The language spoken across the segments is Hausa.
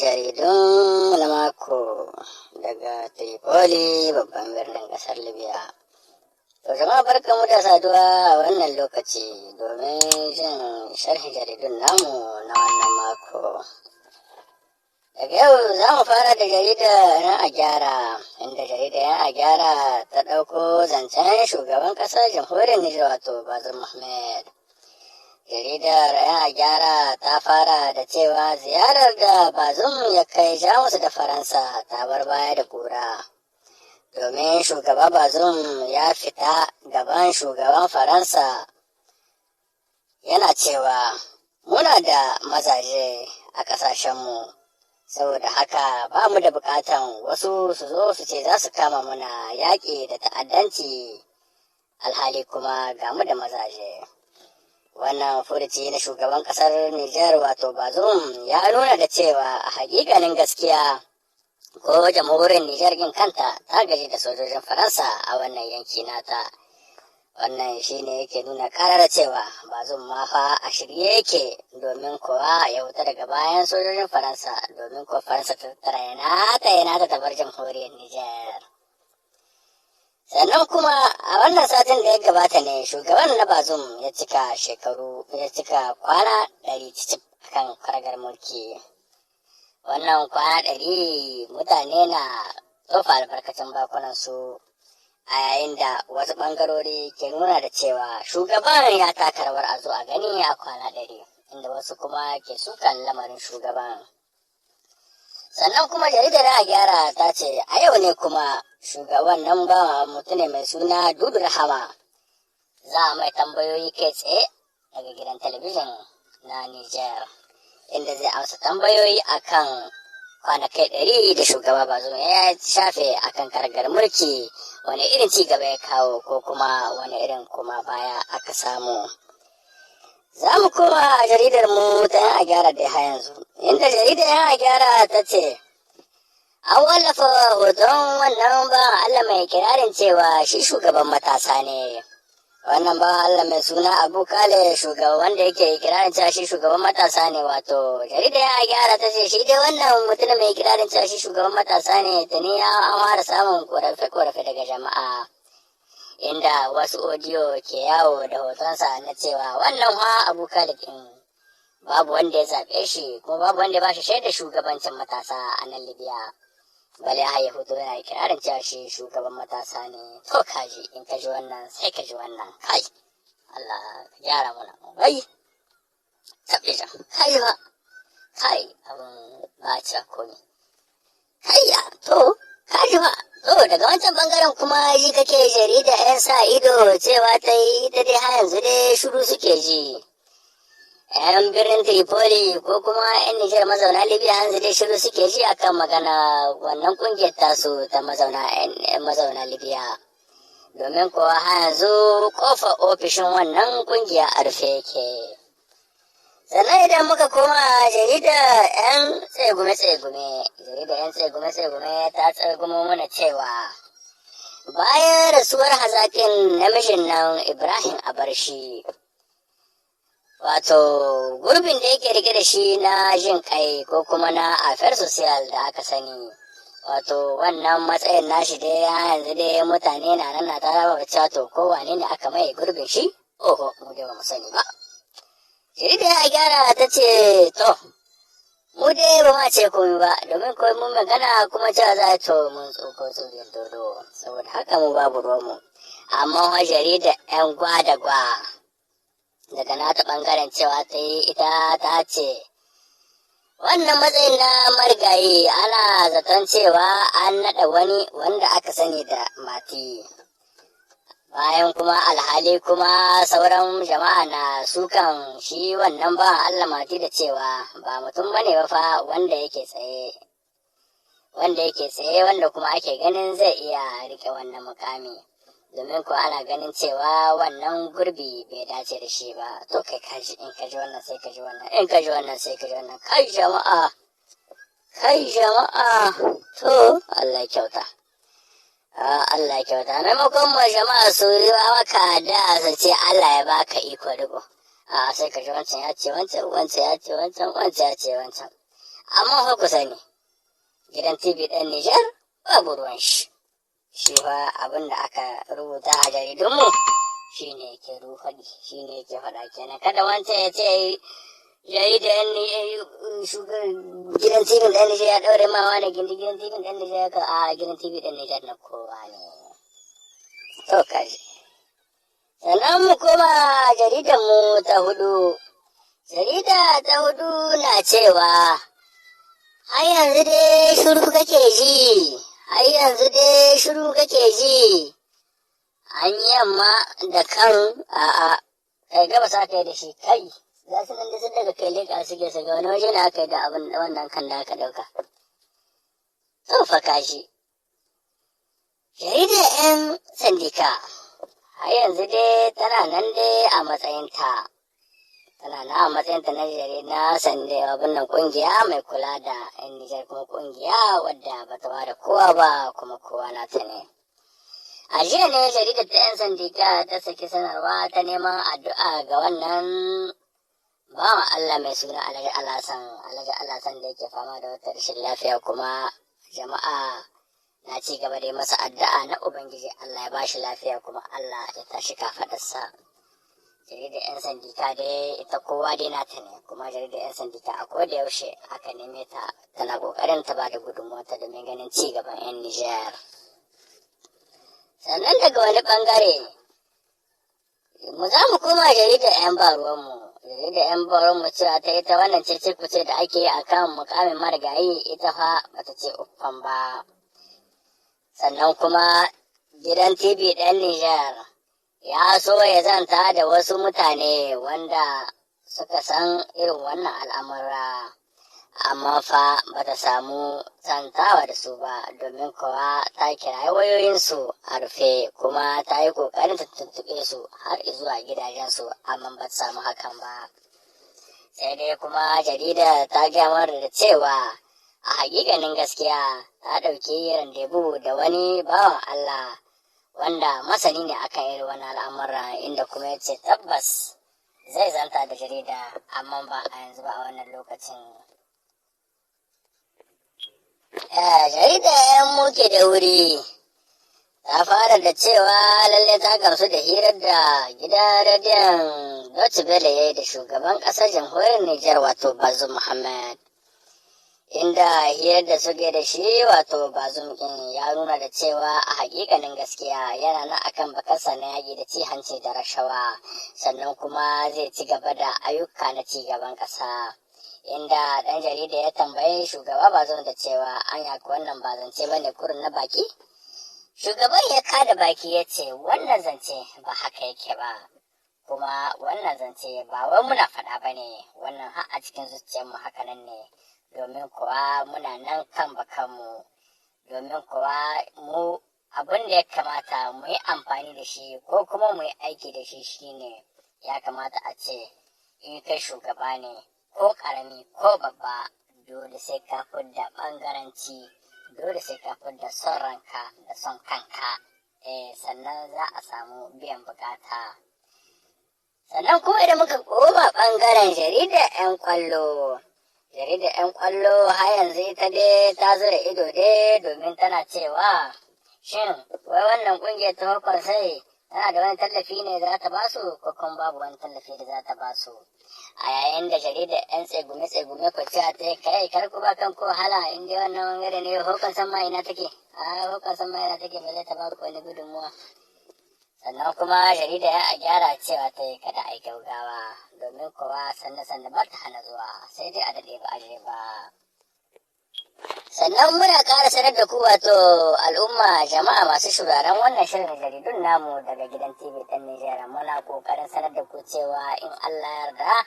Jaridun na mako daga Tripoli, babban birnin ƙasar Libya. To jama'a, barkamu da saduwa a wannan lokaci domin jin sharhin jaridun namu na wannan mako. Daga yau za mu fara da jaridar 'Yan a Gyara, inda jaridar 'Yan a Gyara ta ɗauko zancen shugaban ƙasar jamhuriyar Nijar, wato Bazum Muhammad. Jaridar 'Yan a Gyara ta fara da cewa ziyarar da Bazum ya kai Jamus da Faransa ta bar baya da kura. Domin shugaba Bazum ya fita gaban shugaban Faransa yana cewa muna da mazaje a ƙasashenmu. Saboda haka ba mu da bukatan wasu su zo su ce za su kama muna yaƙi da ta'addanci, alhali kuma ga mu da mazaje. Wannan furuci na shugaban ƙasar Nijar, wato Bazum, ya nuna da cewa a hakikanin gaskiya ko jamhuriyar Nijar ɗin kanta ta gaji da sojojin Faransa a wannan yanki nata. Wannan shine yake nuna karar cewa Bazum ma fa a shirye yake domin kuwa ya wuta daga bayan sojojin Faransa, domin kuwa Faransa ta tattara yana ta bar jamhuriyar Nijar. Sannan kuma a wannan satin da ya gabata ne shugaban na Bazum ya cika shekaru, ya cika kwana 100 cicif akan karagar mulki. Wannan kwana 100 mutane na tofa albarkacin bakunan su, a yayin da wasu ɓangarori ke nuna da cewa shugaban ya taka rawar a zo a gani a kwana 100, inda wasu kuma ke sukan lamarin shugaban. Sannan kuma jaridar a Gyara ta ce a yau ne kuma shugaban nan ba mutum ne mai suna Dudu Rahama za a mai tambayoyi kai tsaye daga gidan talabijin na Niger, inda zai amsa tambayoyi akan kwanakai 100 da shugaba Bazum ya shafe akan karagar mulki, wani irin ci gaba ya kawo ko kuma wani irin kuma baya aka samu. Za mu koma a jaridar mu ta 'Yan a Gyara da yanzu, inda jaridar 'Yan a Gyara ta ce an wallafa hoton wannan ba Allah mai kirarin cewa shi shugaban matasa ne. Wannan ba Allah mai suna Abu Kale, shugaban wanda yake kirarin cewa shi shugaban matasa ne, wato jarida ya Gyara ta ce shi dai wannan mutum mai kirarin cewa shi shugaban matasa ne, tuni ya an fara samun korafe-korafe daga jama'a, inda wasu audio ke yawo da hotonsa na cewa wannan ha Abu Kale din babu wanda ya zaɓe shi, kuma babu wanda ya ba shi shaidar shugabancin matasa a nan Libya. Bale har ya fito yana kirarin cewa shi shugaban matasa ne. To kaji, in ka ji wannan sai ka ji wannan. Kai, Allah ka gyara mana. Wai taɓe jan kai ba kai, abun ba ci komi. Kai ya, to kaji ba. To daga wancan bangaren kuma yi kake jarida 'Yan Sa Ido cewa ta yi ita dai har yanzu dai shiru suke ji. 'Yan birnin Tripoli ko kuma 'yan Nijar mazauna Libya yanzu dai shiru suke ji akan magana wannan kungiyar tasu ta mazauna Libya. Domin kuwa har yanzu kofa ofishin wannan kungiya a rufe yake. Sannan idan muka koma jarida 'Yan Tsegume-Tsegume, jarida 'Yan Tsegume-Tsegume ta tsegumo mana cewa bayan rasuwar hazakin namijin nan Ibrahim Abarshi, wato gurbin da yake rike da shi na jin kai ko kuma na affaires sociales da aka sani, wato wannan matsayin nashi dai yanzu dai mutane na nan na ta raba cewa to ko wane ne aka mai gurbin shi, oho, mu dai ba mu sani ba. Jarida ya Gyara ta ce to mu dai ba ma ce komai ba, domin ko mun magana kuma cewa za to mun tsoko tsuriyar dodo, saboda haka mu babu ruwanmu. Amma wa jarida 'Yan Gwa da Gwa daga nata bangaren cewa ta yi ita ta ce wannan matsayin na marigayi ana zaton cewa an naɗa wani wanda aka sani da Mati, bayan kuma alhali kuma sauran jama'a na sukan shi wannan ba Allah Mati da cewa ba mutum bane ba fa wanda yake tsaye wanda kuma ake ganin zai iya rike wannan mukami, domin ko ana ganin cewa wannan gurbi bai dace da shi ba. To kai kaji, in kaji wannan sai kaji wannan, in kaji wannan sai kaji wannan. Kai jama'a, kai jama'a, to Allah kyauta, Allah kyauta. Maimakon mu jama'a su yi maka da su ce Allah ya baka iko riko, a sai kaji wancan ya ce wancan, wancan ya ce wancan, wancan ya ce wancan. Amma fa ku sani, gidan TV ɗan Nijar babu ruwan shi. Shi fa abin da aka rubuta a jaridunmu shi ne ke rufaɗi, shi ne ke faɗa kenan. Kada wancan ya ce jaridar gidan TV ɗan Nijar ya ɗaure ma wani gindi, gidan TV ɗan Nijar ka a gidan TV ɗan Nijar na kowa ne. To kaji. Sannan mu koma jaridar mu ta hudu. Jarida ta hudu na cewa har yanzu dai shiru kake ji, har yanzu dai shiru kake ji. An yi yamma da kan a'a kai gabas aka yi da shi kai. Za su nan da sun daga kai leƙa suke su ga wani waje na aka yi da abin wannan kan da aka ɗauka. To fa kashi. Jaridar 'yan sandika har yanzu dai tana nan dai a matsayinta. Tana nan a matsayinta na jari na sande abin nan kungiya mai kula da 'yan Nijar, kuma kungiya wadda bata ware kowa ba kuma kowa nata ne. A jiya ne jaridar ta 'yan sandika ta saki sanarwa ta neman addu'a ga wannan bawan Allah mai suna Alhaji Alhassan, Alhaji Alhassan da yake fama da wata rashin lafiya, kuma jama'a na ci gaba da masa addu'a na Ubangiji Allah ya bashi lafiya kuma Allah ya tashi kafaɗarsa. Jaridar 'yan sandika dai ita kowa dai nata ne, kuma jaridar 'yan sandika a koda yaushe aka neme ta tana kokarin ta bada gudunmuwarta domin ganin ci gaban 'yan Nijar. Sannan daga wani bangare mu za mu koma jaridar 'yan baruwanmu. Jaridar 'yan baruwanmu cewa ta ita wannan cece kuce da ake yi akan mukamin marigayi ita fa bata ce uffan ba. Sannan kuma gidan TV ɗan Nijar ya so ya zanta da wasu mutane wanda suka san irin wannan al'amura, amma fa bata samu zantawa da su ba, domin kuwa ta kirayi wayoyinsu a rufe, kuma ta yi ƙoƙarin ta tuntuɓe su har zuwa gidajensu, amma ba ta samu hakan ba. Sai dai kuma jarida ta gaya mana da cewa a hakikanin gaskiya ta ɗauki randebu da wani bawan Allah wanda masani ne akan irin wannan al'amura, inda kuma ya ce tabbas zai zanta da jarida, amma ba a yanzu ba, a wannan lokacin. Jarida 'yan muke da wuri ta fara da cewa lalle ta gamsu da hirar da gidan rediyon Deutsche Welle ya yi da shugaban ƙasar jamhuriyar Nijar wato Bazoum Muhammad. Inda hirar da suke da shi wato Bazoum ɗin ya nuna da cewa a hakikanin gaskiya yana nan akan bakarsa na yaƙi da ci hanci da rashawa, sannan kuma zai ci gaba da ayyuka na ci gaban ƙasa. Inda ɗan jarida ya tambayi shugaba Bazoum da cewa an yaƙi wannan ba zance ba ne kurin na baki? Shugaban ya kada baki ya ce wannan zance ba haka yake ba, kuma wannan zance ba wai muna faɗa ba ne, wannan har a cikin zuciyarmu haka nan ne, domin kuwa muna nan kan bakanmu, domin kuwa mu abin da ya kamata mu yi amfani da shi ko kuma mu yi aiki da shi shine ya kamata a ce in kai shugaba ne ko ƙarami ko babba, dole sai ka fidda ɓangaranci, dole sai ka fidda son ranka da son kanka, sannan za a samu biyan bukata. Sannan kuma idan muka koma ɓangaren jaridar 'yan kwallo, jaridar 'yan kwallo har yanzu ita dai ta zura ido dai domin tana cewa shin wai wannan ƙungiyar ta hukun sai tana da wani tallafi ne za ta basu ko kuma babu wani tallafi da za ta basu. A yayin da jaridar 'yan tsegume-tsegume ko cewa ta kai kar ku ba kan ko hala, in dai wannan bangare ne hukun san ma ina take, a hukun san ma ina take ba zai ta ba ku wani gudunmuwa. Sannan kuma jarida ya gyara cewa ta yi kada a yi gaugawa, domin kuwa sanne-sanne ba ta hana zuwa, sai dai a daɗe ba a je ba. Sannan muna ƙara sanar da ku wato al'umma jama'a masu shuraren wannan shirin jaridun namu daga gidan TV ɗan Nijar, muna ƙoƙarin sanar da ku cewa in Allah ya yarda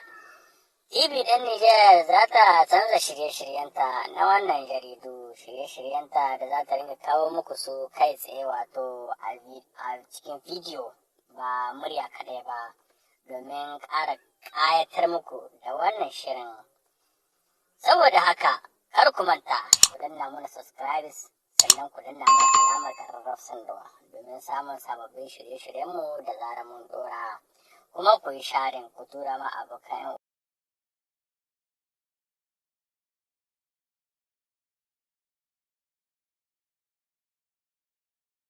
TV ɗan Nijar za ta canza shirye-shiryenta na wannan jaridu, shirye-shiryenta da za ta ringa kawo muku su kai tsaye wato a cikin bidiyo ba murya kaɗai ba, domin ƙara ƙayatar muku da wannan shirin. Saboda haka, kar ku manta ku danna mana subscribe, sannan ku danna mana alamar ƙararrawar sanarwa domin samun sababbin shirye-shiryenmu da zarar mun ɗora. Kuma ku yi sharing ku tura ma abokan